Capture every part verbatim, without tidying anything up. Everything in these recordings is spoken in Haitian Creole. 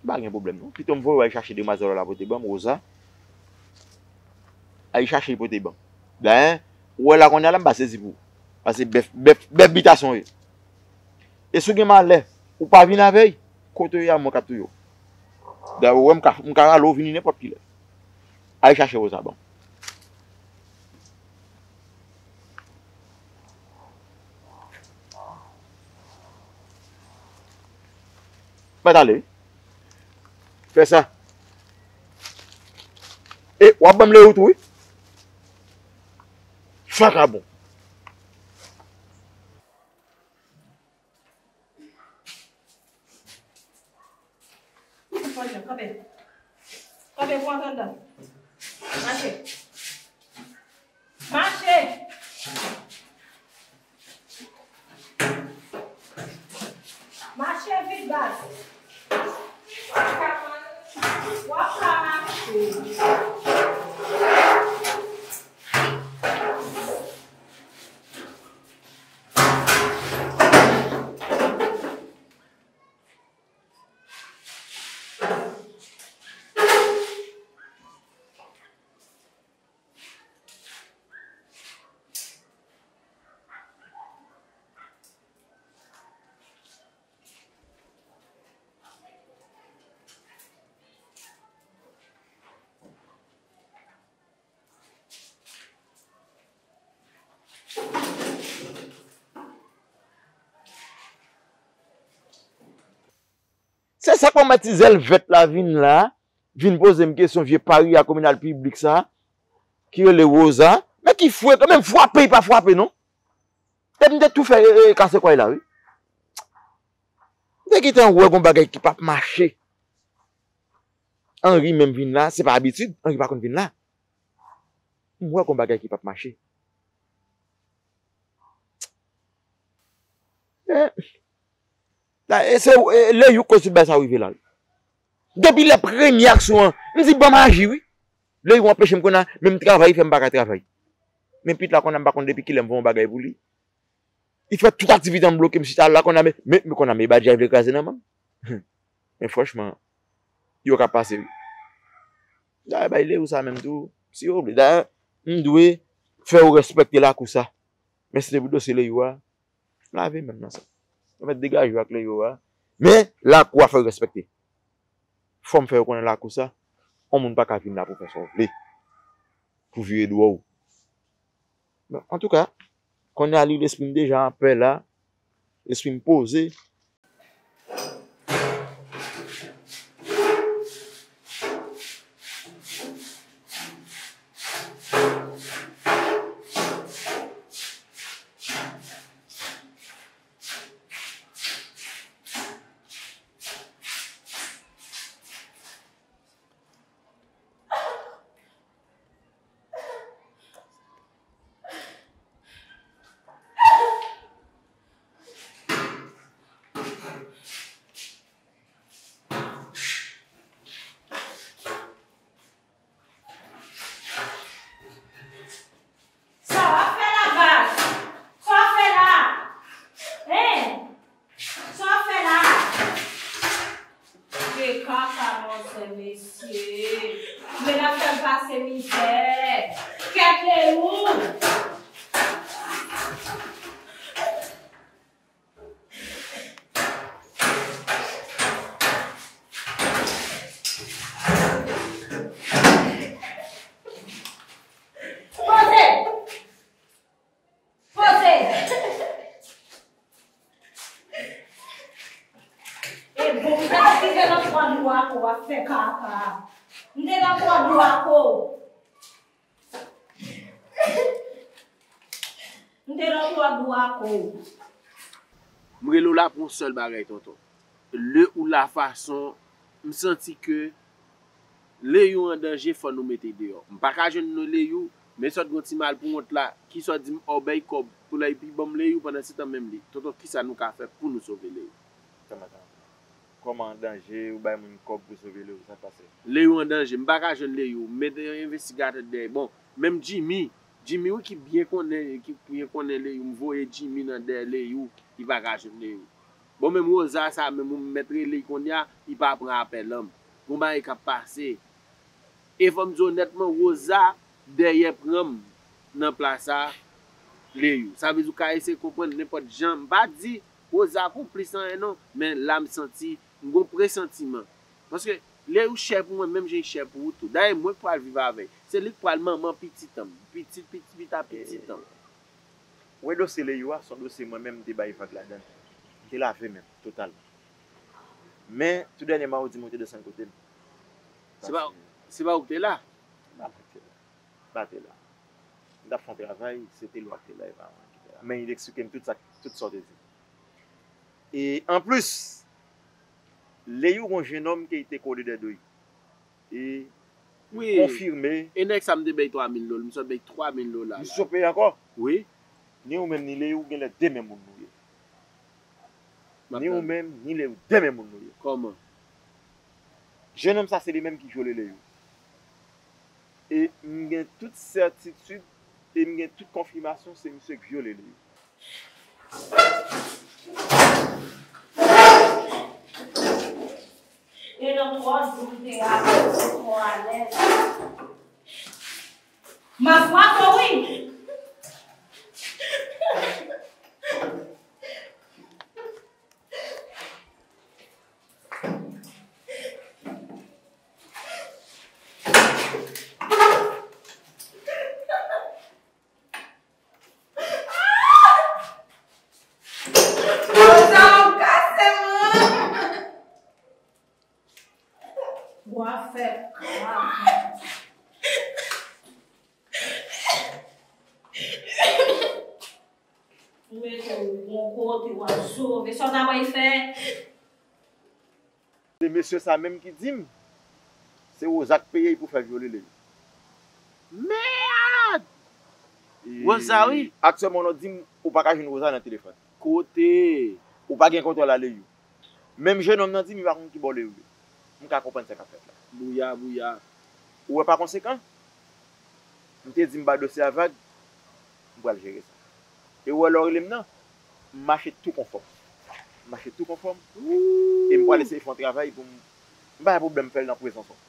M pa gen pwoblèm non. Pito m voye w al chache demwazèl w la pote ban m, Rosa. Al chache l pote ban m. Dayè, ou wè la kounye a la, m pa sezi pou ou. Paske bèf, bèf, bèf bitasyon w ye. E si w gen malè, ou pa vin avè l, kote w ye a, mwen k ap touye w. Dayè, ou wè m ka, m ka rale w vini nenpòt kilè. Al chache Rosa ban m. Mèt ale wi. Fè sa. E w ap ban m lè ou tou wi. Vakabon. Kanpe. Kanpe pou antre anndan. Mache. Mache. Mache vit baz. W ap ka mache. Se sa k pèmèt ti zèl vèt la vin la, vin poze m kesyon vye parya kominal piblik sa, ki rele Rosa. Men ki fwe, kanmenm frape, li pa frape non. Epi m te tou fè e, e, kase kway la, wi. M te gentan wè gon bagay ki p ap mache. Henry menm vin la, se pa abitid, Henry pa konn vin la. M wè gon bagay ki p ap mache. Eh, la, e se, e, Leyou k koz tout bagay sa rive la. Depi lè premye aksyon an, m di ban m aji wi. Leyou anpeche m konn a, menm travay li fè m pa ka travay. Men pit la konn a m pa konn depi kilè m fè yon bagay pou li. Li fè tout aktivite an bloke, m chita la konn a, men, men, men konn a, men badja vle kraze nan men m. Men franchman, yo ka pase wi. Dayè bay Leyou sa menm tou, si yo vle. Dayè, m dwe fè yo respekte lakou sa. Men si te pou dosye Leyou a, lave men m nan sa. Yo mèt degaje yo ak Leyou a. Men lakou a fè yo respekte. Fò m fè yo konnen lakou sa, yon moun pa ka vin la pou fè sa w vle. Pou vire dwò w. Bon, antouka, kounye a li lespri m deja anpè la, lespri m poze. Sa w ap fè la, baz? Sa w ap fè la? Hein? Sa w ap fè la? Vye kaka, monchè, mesye. Men n ap fè m pase mizè. Kèt Leyou! Poze! Poze! E bon, m te nan twa dlo ak ou ap fè kaka. M te nan twa dlo ak ou. M te nan twa dlo ak ou. M rele w la pou yon sèl bagay, tonton. Le ou la fason m santi ke Leyou an danje, fò nou mete deyò. M pa ka jwenn non Leyou, men sòt gon ti malpouwont la, ki sòt di m, ò, bay kòb pou l al pi ban m Leyou, pandan se tan menm li. Tonton, kisa nou ka fè pou nou sove Leyou? Tann, tann. Kòman an danje, ou bay moun kòb pou sove Leyou, sa k pase? Leyou an danje, m pa ka jwenn Leyou, m mete yon envestigatè dèyè. Bon, menm Jimmy, Jimmy wi ki byen konnen, ki byen konnen Leyou, m voye Jimmy nan dèyè Leyou, li pa ka jwenn Leyou. Bon, menm Rosa sa menm, ou mèt rele l kounye a, li pa pran apèl an. Gon bagay k ap pase. E fò m di w onètman, Rosa dèyè pran m nan plas a Leyou. Sa vle di w ka eseye konprann nenpòt jan. M pa di Rosa konplis anyen non, men la m santi, m gon presantiman. Paske Leyou chè pou mwen, menm jan l chè pou ou tou. Dayè, mwen k pral viv avè l. Se li k pral manman pitit an m, pitit pitit a pitit an m. Ou wè dosye Leyou a, se yon dosye mwen menm m te bay vag ladan l. M te lave men m, totalman. Men, tou dènyèman, ou di m ou te desann kote m. Se pa, se pa ou ki te la? M pa mwen ki te la. M pa te la. M t ap fè yon travay, se te lwa k te la, e pa mwen ki te la. Men li te eksplike m tout sa, tout sa w te di. E anplis, Leyou gon jennonm ke li te kole dèyè do l. E wi, konfime. E nèg sa m te bay twa mil dola, m sot bay twa mil dola la. Misye peye ankò? Wi. Ni ou menm ni Leyou, ou genlè de men moun nou ye. Ni ou menm, ni Leyou, de men moun nou ye. Kòman? Jennonm sa se li menm ki vyole Leyou. E m gen tout sètitid, e m gen tout konfimasyon se misye k vyole Leyou. E nan twò jou m te avè w, twò alèz. M a frape w, wi. Rosa, w kase mwen. Bwa fè krak. Ou mete w bon kote, w ap sove. Sa w ta bay fè? Se mesye sa menm ki di m, se Rosa k peye l pou fè vyole Leyou. Mèd! E Rosa, wi. Aktyèlman, w di m ou pa ka jwenn Rosa nan telefòn. Kote? Ou pa gen kontwòl a Leyou. Menm jennonm nan di m li pa konn ki bò Leyou ye. M ka konprann sa k ap fèt la. Bouya, bouya. Ou wè pa konsekan? M te di m ba dosye a vag, m pral jere sa. E ou wè lè w rele m nan, m mache tou konfòm. M mache tou konfòm. E m pral eseye fè yon travay pou m, m pa gen pwoblèm fè l nan prezans ou.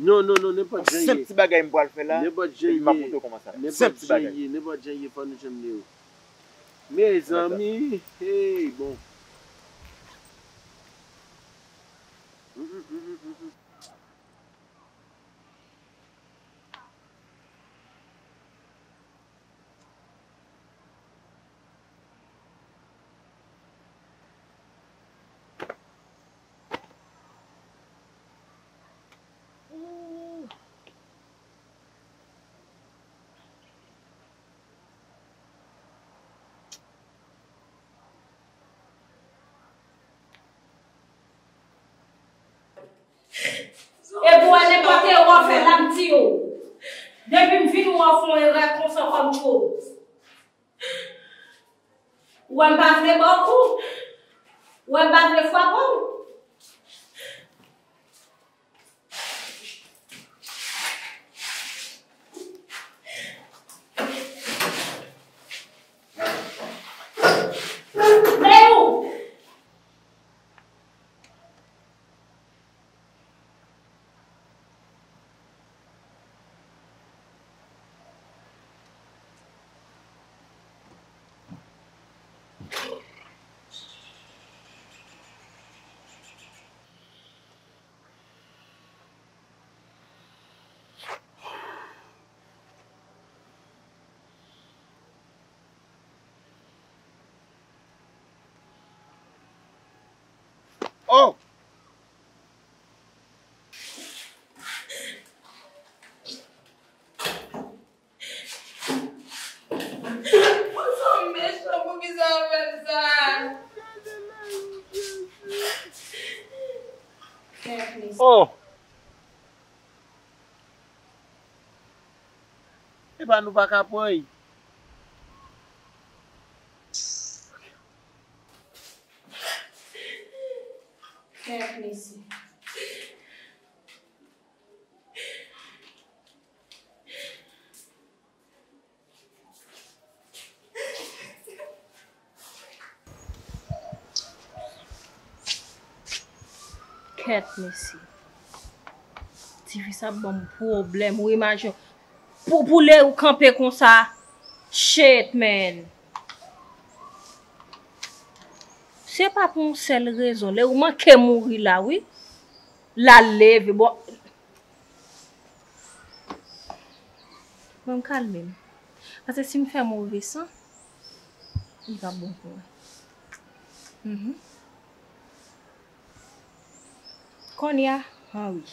Non, non, non, nenpòt jan l ye. Yon senp ti bagay m pral fè la, epi m ap montre w kòman sa ye. Senp ti bagay. Nenpòt jan l ye, fò nou jwenn Leyou. Mezanmi, hey, bon. Mm, mm, mm, mm, mm, mm. Epi w wè nenpòt erè w fè la, m tiye w. Depi m vin wè w fè yon erè konsa kòm koz. Ou wè m pa vle ba w kou. Ou wè m pa vle frape w. Leyou! Oh! Ou so mechan, poukisa w fè m sa? Oh! Epa nou pa ka pran l. Fè plezi. Kèt, mesye. Ti fi sa ap ban m pwoblèm. Ou imajine. Pou, pou lè ou kanpe konsa. Shit, man. Se pa pou yon sèl rezon. Lè ou manke mouri la, wi. L al leve. Bon. Bon, m kalme m. Paske si m fè move san, li p ap bon pou mwen. Mhm. Kounye a, an wi.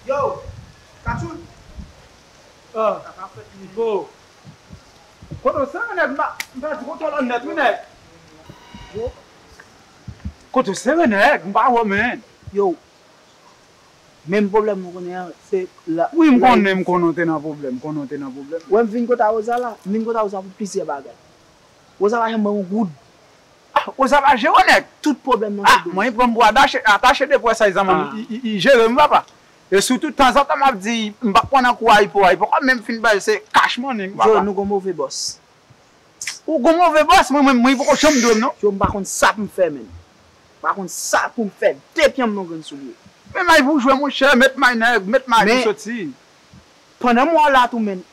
Yo, Kachou. Ah. Sa ka fèt, Nico. Kote w sere nèg, m pa, m pa di kote w lan nèt, wi, nèg. Yo. Kote w sere nèg, m pa wè w, men. Yo. Menm pwoblèm nou konnen an, se la. Wi, m konnen, m konnen w te nan pwoblèm, m konnen w te nan pwoblèm. Wè, m vin kote a Rosa la, m vin kote a Rosa pou plizyè bagay. Rosa pa janm ban m yon goud. Ah, Rosa pa jere nèg. Tout pwoblèm nan se dou. Mwen pran m pou atache, atache de pwè sa, zanmi m, i, i, i jere m, papa. E sitou, tanzantan, m ap di, m p ap pran nan kou a Ipo, a Ipo, kòm menm fin bay, se cash money, papa. Yo, nou gon move bòs. Ou gon move bòs, mwen, mwen, mwen, poko janm dwe m, non. Yo, m pa konn sa pou m fè, menm. M pa konn sa pou m fè. De pye m nan grenn soulye. Men may pou jwe, monchè, met may nèg, met may pou soti. Pandan m wè w la tou, menm,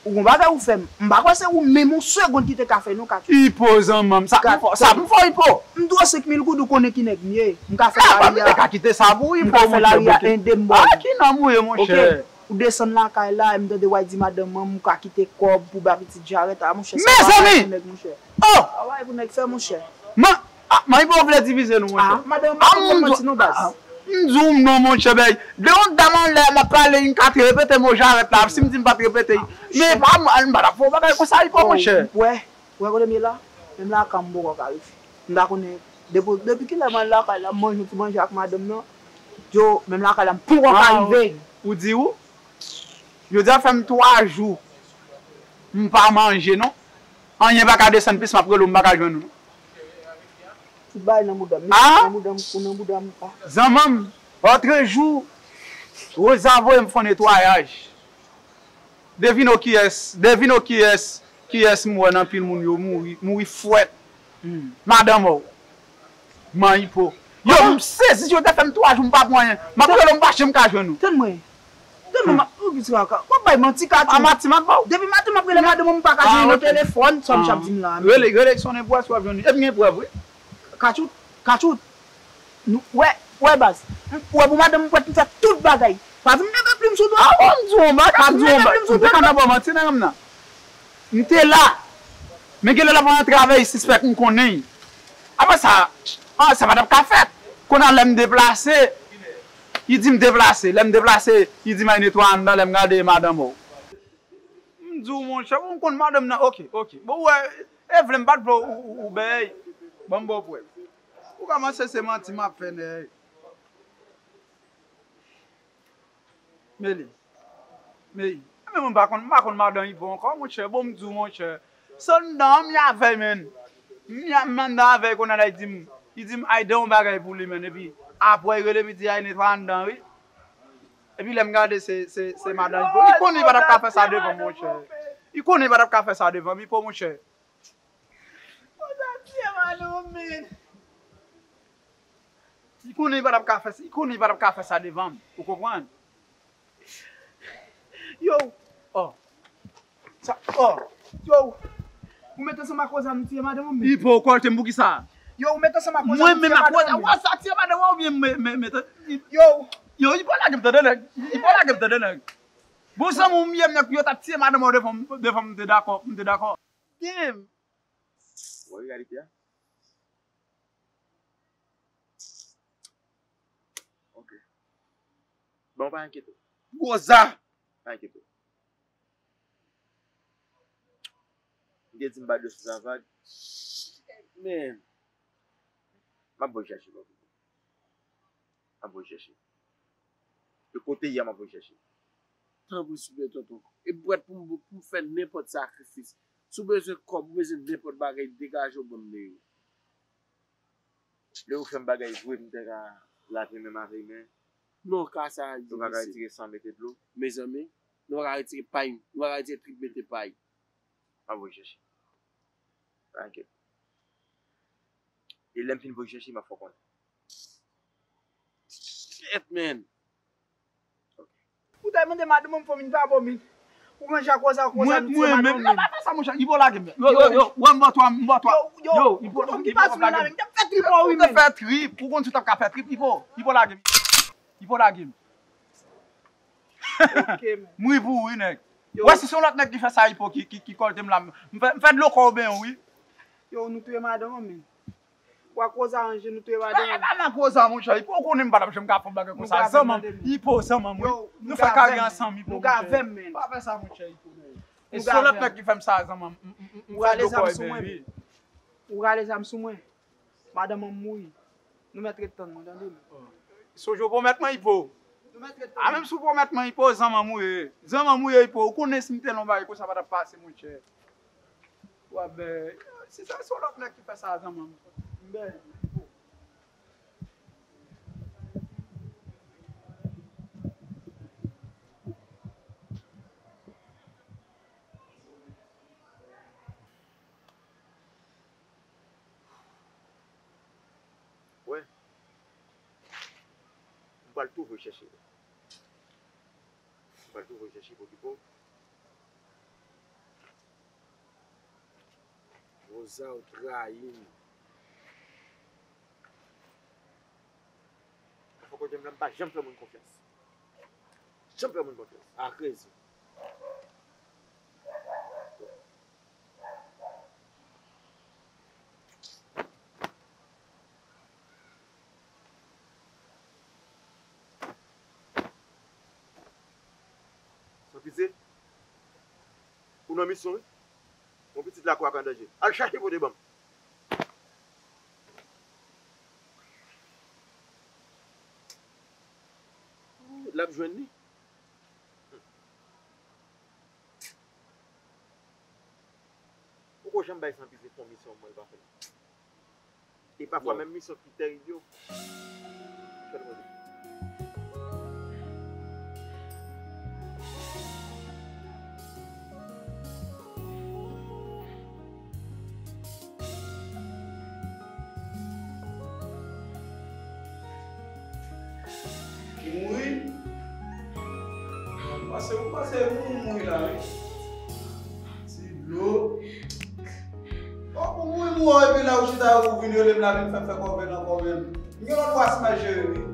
ou gon bagay ou fè m. M pa kwè se ou menm yon segonn ki te ka fè, non, Kachou. Ipo, zanmi m, sa pou m fè, sa pou m fè, Ipo. M dwe w senk mil goud, ou konnen ki nèg m ye. M ka fè lari a. Ka kite sa pou Ipo, monchè. M ka fè lari a ende m ba w. Ah, ki nonm ou ye, monchè. Ou desann lakay la, e m tande w al di madanm an, m ka kite kòb pou ba pitit jarèt la, monchè, sa pa bagay pou nèg, monchè. Oh! Sa pa bagay pou nèg fè, monchè. Man, ah, man, Ipo vle divize nou, monchè. Ah, madanm an pa konn manti non, baz. M di w non, monchè, bèy. De yon dam anlè, m ap pale, m ka te repete mo jarèt la, si m di m pa t repete. Men pa m, m pa t ap fè yon bagay konsa, Ipo, monchè. Wè, wè kote m ye la? Menm lakay m poko ka rive. M ta konnen, depi, depi kilè m al lakay la, m manje yon ti manje ak madanm nan. Yo, menm lakay la, m poko ka rive. Ou di ou? Jodi a fè m twa jou m pa manje non. Anyen pa ka desann plis, m ap rele w, m pa ka jwenn ou non. Tout bagay nan bouda m. Ah? Nan bouda m, ou nan bouda m. Ah. Zanmi m, otrejou, Rosa voye m fè yon netwayaj. Devine kiyès, devine kiyès, kiyès m wè nan pil moun yo mouri, mouri fwèt. Hmm. Madanm ou. Man Ipo. Yo, m sezi, yo te fè m twa jou m pa pran anyen. M ap rele w, m pa janm ka jwenn ou. Tann mwen. Tann mwen, m ap, ou ki ti kaka. W ap bay manti, Kachou. A manti m ap ba w. Depi maten m ap rele madanm ou, m pa ka jwenn nan telefòn, sa misye ap di m la. Rele, rele sonnen pou wè si w ap jwenn li. Epi gen prèv, wi. Kachou, Kachou. Nou, wè, wè baz. M, wè pou madanm m prèt pou fè tout bagay. Pa di m leve plim sou do. Ah bon, m di w yon bagay, m di w yon bagay. M te ka nan bò manti nan ranm nan. M te la. Men genlè l ap antre avè yon sispèk m konnen. Apre sa, ah, sa pa t ap ka fèt. Kounye a lè m deplase, li di m deplase. Lè m deplase, li di m al netwaye anndan, lè m gade e madanm ou. M di w monchè, bon, m konn madanm nan, oke, oke. Bon, wè, e vle m pa t vle w, ou, ou, ou bèy. Ban m ba w prèv. Ou kòmanse se manti m ap fè nèg. Meli. Meli. Men mwen pa konn, m pa konn madan Ipo ankò, monchè. Bon, m di w, monchè. Se anndan an m ye avè l, menn. M ye, m anndan avè l, kounye a la, li di m, li di m, Aydan yon bagay pou li, menn. Epi, apre, li rele m, li di, al netwaye anndan, wi. Epi, lè m gade, se, se, se madan Ipo. Li konnen li pa t ap ka fè sa devan m, monchè. Li konnen li pa t ap ka fè sa devan m, Ipo, monchè. Ou ta tiye madanm ou, menn. Li konnen li pa t ap ka fè sa, li konnen li pa t ap ka fè sa devan m. Ou konprann? Yo. Oh. Sa, oh. Yo. Ou met ansanm ak Rosa, nou tiye madanm ou, menn. Li pa okòlte m pou ki sa? Yo, ou met ansanm ak Rosa, nou tiye madanm ou, menn. Mwen menm ak Rosa, Rosa tiye madanm ou oubyen m, m, m, yo. Yo, li pa lage m tande nèg. Li pa lage m tande nèg. Bon, zanmi w m ye, m nèg, yo t ap tiye madanm ou devan m, devan m, m te dakò, m te dakò. Damn! Ou wè reyalite a? Ok. Bon, pa enkyete w. Rosa! Pa enkyete w. M te di m pa dwe sou sa vag. Men, m ap voye chèche l. M ap voye chèche. E kote l ye a, m ap voye chèche. Tanpri, souple, tonton. E m prèt pou m, pou m fè nenpòt sakrifis. Si w bezwen kòb, ou bezwen nenpòt bagay, degaje w, ban m de yo. Lè yo fè m bagay vre, m te ka lave men m avè l, men Non, ka sa a. Nou pa ka retire san mete dlo. Mezanmi, nou pa ka retire pay, nou pa ka retire trip mete pay. M ap voye chèche. Pa enkyete. E lè m fin voye chèche, m ap fè w konnen. Shit, man. Ou ta mande madanm an fò vin pa bon, men. Ou ranje a koz a koz a nou tiye madanm, men. Pa fè sa, monchè. Ipo lage m. Yo, yo, yo, wè m bò twa, m bò twa. Yo, yo, Ipo, Ipo pa sou la, men. M t ap fè trip, wi, men. Ou te fè trip. Ou konn si w t ap ka fè trip, Ipo. Ipo lage m. Ipo lage m. Ok, men. M ri pou ou, wi, nèg. Yo. Wè, si se yon lòt nèg ki fè sa, Ipo, ki, ki, ki kòlte m la, m fè, m fè dlo kò w benyen w, wi. Yo, nou touye madanm an, men. Ou ak Rosa ranje, nou touye madanm an. Pa, pa, pa, Rosa, monchè, Ipo, ou konnen m pa t ap janm ka fè yon bagay konsa. Zanmanm, Ipo, zanmanm, wi. Nou fè karyè ansanm, Ipo, monchè. Nou ka avè m, men. Pa fè sa, monchè, Ipo, non. E si se yon lòt nèg ki fè m sa, zanmanm, m, m, m, m fè dlo kò w benyen w, wi. Ou rale zam sou mwen. Madanm an mouri. Nou mèt ret tann mwen, tande m. Sonje w pwomèt mwen, Ipo. Nou mèt ret tann. A, menm si w pwomèt mwen, Ipo, zanmanm ou ye. Zanmanm ou ye, Ipo. Ou konnen si m te nan yon bagay konsa, pa t ap pase, monchè. W ap bè. Si se, se yon lòt nèg ki fè sa, zanmanm. M bè, Ipo. Wè. M pral tou voye chèche. M pral tou voye chèche pou Ipo. Rosa, ou trayi m. Fò kote m la, m pa janm fè moun konfyans. Janm fè moun konfyans. Ak rezon. Sanpize, ou nan misyon, wi. Yon pitit lakou ak an danje. Al chache pote ban m. L ap jwenn li. Ou ko janm bay Sanpize fon misyon mwen l pa fè l. E pafwa menm misyon ki tèrib yo. Ou mouri? Ou panse, ou panse moun mouri la, wi. Ti dlo. Bon, ou mouri, mouri, epi la ou chita, ou vin rele m la, vin fè m fè kòve nan kòve m. M gen lòt bwa siman jere, wi.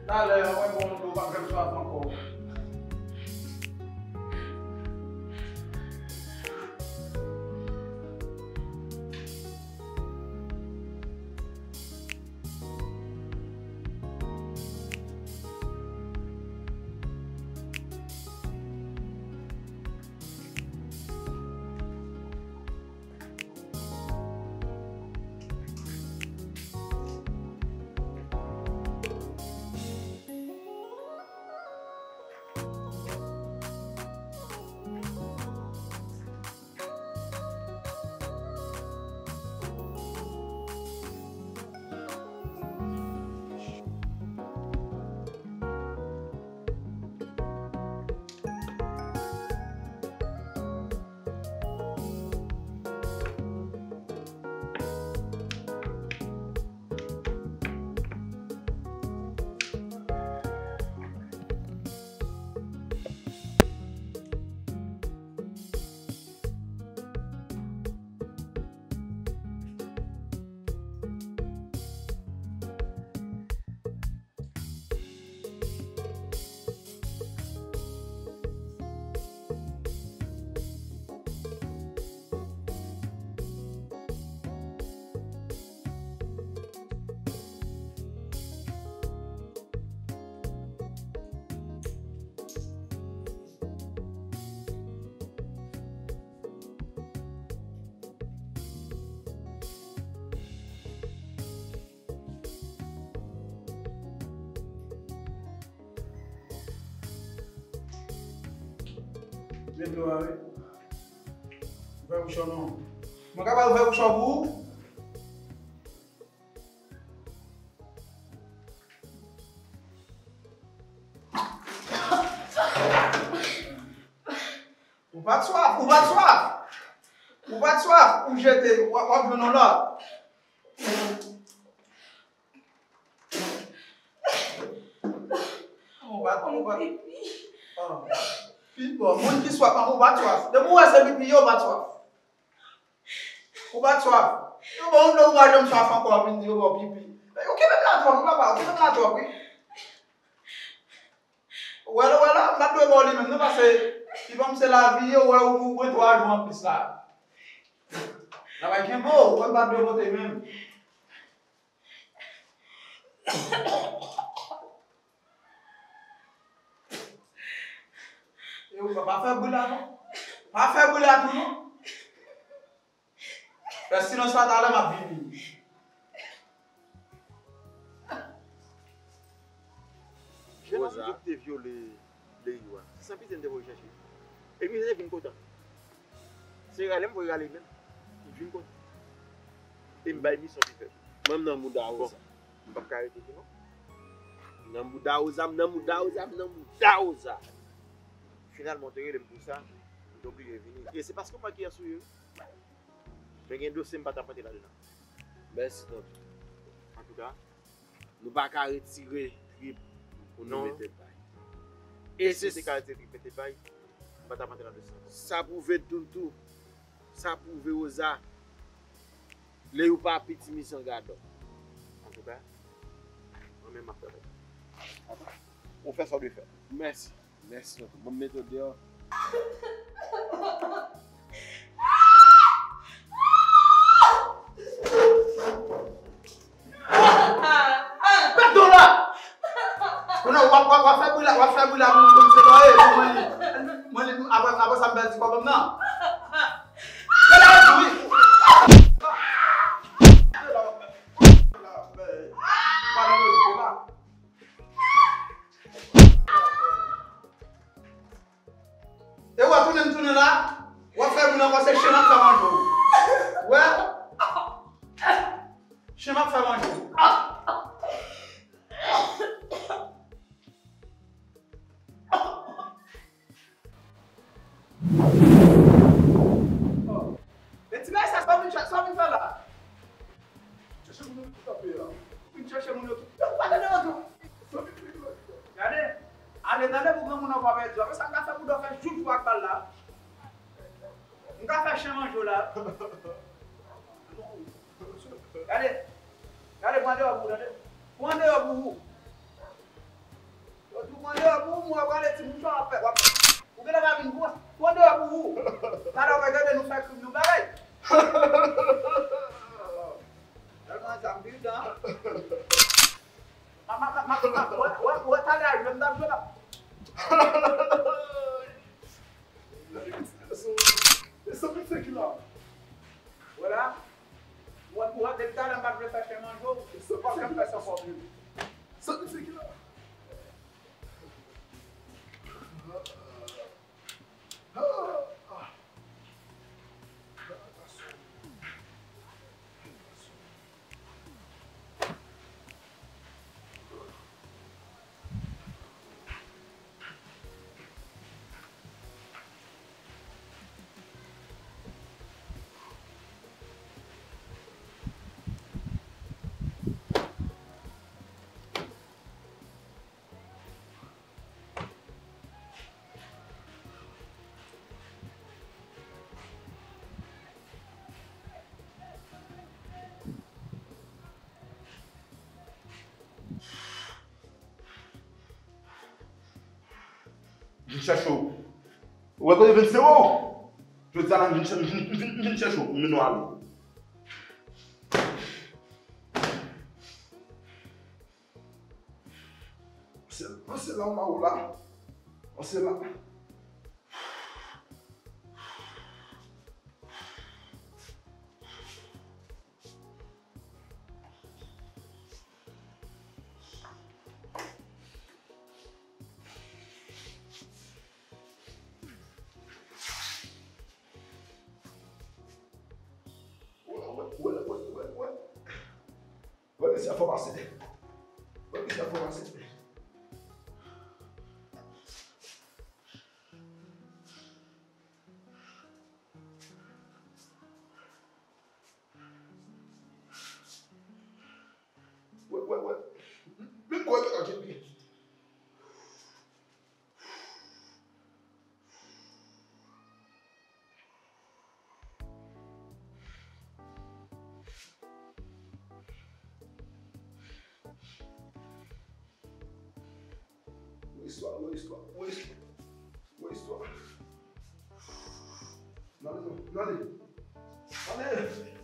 Talè, anmwey, bon, dlo, pa janm swaf ankò. Men dlo a, wi. Ouvè bouch ou non. Mwen kapab ouvè bouch ou pou ou? Ou pa t swaf, ou pa t swaf. Ou pa t swaf, ou jete, w ap, w ap jwenn yon lòt. Ou pa, ou pa. Ah. Pi bon, moun ki swaf, ou pa t swaf. Depi w wè se pipi, yo pa t swaf. Ou pa t swaf. Yo ba w dlo, ou pa janm swaf ankò, vin di yo ba w pipi. Ou kenbe m la twòp, wi, papa, ou kenbe m la twòp, wi. Wè la, wè la, m pa t dwe ba w li menm, non, paske li ban m se lavi, yo wè ou, ou gen twa jou anplis la. Travay kenbe w, wè m pa t dwe pote menm. E ou pa, pa fè bri la non. Pa fè bri la tou non. Fè silans la, talè m ap vini. Jèn Rosa. Nonm ki te vyole Leyou a, se Sanpitye m te voye chèche. Epi misye te vin kote m. Se rale m voye rale menm. Li vin kote m. E m bay misyon pou l fè. Mwen m nan mouda Rosa. M p ap ka rete tou non. M nan mouda Rosa, m nan mouda Rosa, m nan mouda Rosa. Finalman, w te rele m pou sa, m te oblije vini. E se paske w pa kiyès ou ye. Men gen dosye m pa t ap antre ladan. Mèsi, tonton. Antouka, nou pa ka retire trip pou nou mete bay. E si se te ka retire trip mete bay, m pa t ap antre ladan sa ankò. Sa pwouve Tonton, sa pwouve Rosa, Leyou pa piti misyon gadò. Antouka, mwen menm m ap travay. Ou fè sa w dwe fè. Mèsi. Mèsi, tonton. Ban m mete w deyò. Pèt do la! Kounye a, w ap, w ap, w ap fè bri la, w ap fè bri la pou, pou m se lòye, pou mwen li. Mwen li, apre, apre sa, m pèdi kòb m nan. Se la, wi. Se la, wi. Pale lòt, se la. E w ap tounen m tounen la, w ap fè moun nan panse chen ap fè manje w. Wè? Chen ap fè manje w. Oh. E ti mesye, sa w vin fè, sa w vin fè la? Chèche moun yo tout kanpe a. Vin chèche moun yo tout. Yo pa tande yo tou. Gade. Ale, tande pou granmoun nan pa pèdi. Apre sa, m ka fè pou dò fè joujou ak bal la. M ka fè chen manje w la. Gade. Gade, pran deyò pou ou, tande. Pran deyò pou ou. Yo di w pran deyò pou ou, mwen prale ti mouchwa w ap fè, w ap, ou genlè pa vin pran, pran deyò pou ou. Talè w pa gade nou fè krim nou bagay. Tèlman zam pridan. Ma, ma, ma, ma, ma, wè, wè, wè, talè a, jwenn dam jwenn ap. Gade ki ti gason. E sa ki fè ki la. Wè la. Mwen pou wè depi talè m pa t vle fè chen manje w. Fòk m fè sa fò vle. Sa ki fè ki la. Vin chèche w. Ou wè kote vin se ou? Jodi a la, m vin chè-, m vin, m vin, m vin chèche w, m mennen w ale. Panse, panse la, w la, w la. Panse la. Wè, wè, wè, wè, wè, wè. Wè, mesye a fò pase. Wè, mesye a fò pase. Istwa, bon istwa, bon istwa, bon istwa. N ale, non, n ale. N ale.